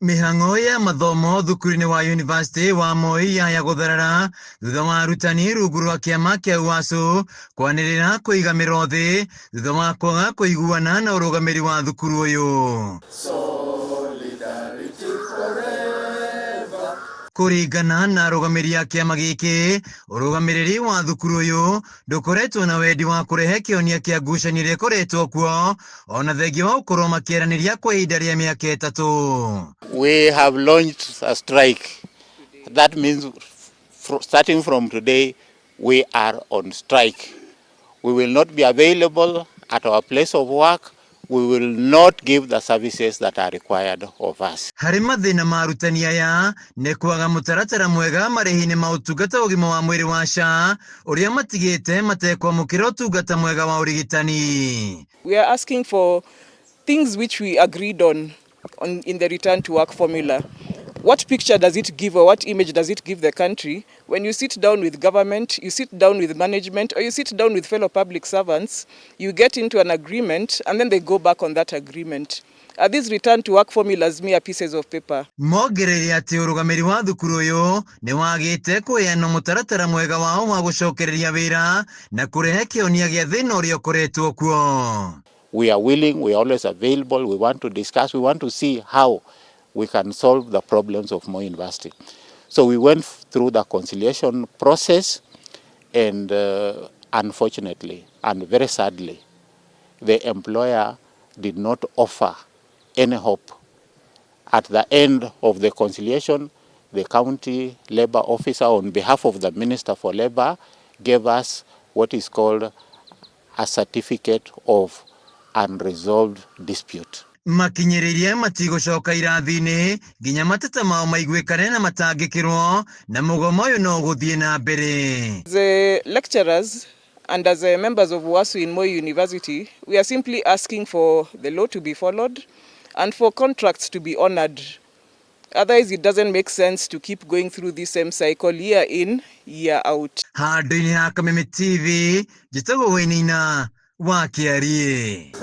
Mĩhang'o ya mathomo thukuru-inĩ wa University wa Moi yaya gũtherera thutha wa arutani rungu rwa kĩama kĩa UASU kwanĩrĩra kũiga mĩro thĩ thutha wa kwaga kũiguana na ũrũgamĩri wa thukuru ũyũ. Kũringana na arũgamĩri a kĩama gĩkĩ, ũrũgamĩrĩri wa thukuru ũyũ ndũkoretwo na wendi wa kũrehe kĩhonia kĩa ngucanio ĩrĩa ĩkoretwo kuo ona thengia wa gũkorwo makĩaranĩria kwa ihinda rĩa mĩaka 3. We have launched a strike. That means starting from today, we are on strike. We will not be available at our place of work. We will not give the services that are required of us. Harĩ mathĩna ma arutani aya nĩ kwaga mũtaratara mwega marĩhi-inĩ ma ũtungata wa ũgima wa mwĩrĩ wa SHA ũrĩa matigĩte matekwamũkĩra ũtungata mwega wa ũrigitani. We are asking for things which we agreed on in the return to work formula. What picture does it give, or what image does it give the country when you sit down with government, you sit down with management, or you sit down with fellow public servants, you get into an agreement, and then they go back on that agreement? Are these return to work formulas mere pieces of paper? Mongereire atĩ ũrũgamĩri wa thukuru ũyũ nĩ wagĩte kũheana mũtaratara mwega wao wa gũcokereria wĩra na kũrehe kĩhonia gĩa thĩna ũrĩa ũkoretwo kuo. We are willing, we are always available, we want to discuss, we want to see how we can solve the problems of Moi University. So we went through the conciliation process, and unfortunately and very sadly, the employer did not offer any hope. At the end of the conciliation, the county labor officer, on behalf of the Minister for Labor, gave us what is called a certificate of unresolved dispute. Makinyĩrĩirie matigũcoka irathi-inĩ nginya mateta mao maiguĩkane na matangĩkĩrwo na mũgomo ũyũ no ũgũthiĩ na mbere. The lecturers and as members of UASU in Moi University, we are simply asking for the law to be followed and for contracts to be honored. Otherwise, it doesn't make sense to keep going through this same cycle year in, year out. Handũ-inĩ ha Kameme TV, njĩtagwo Wainaina wa Kĩariĩ.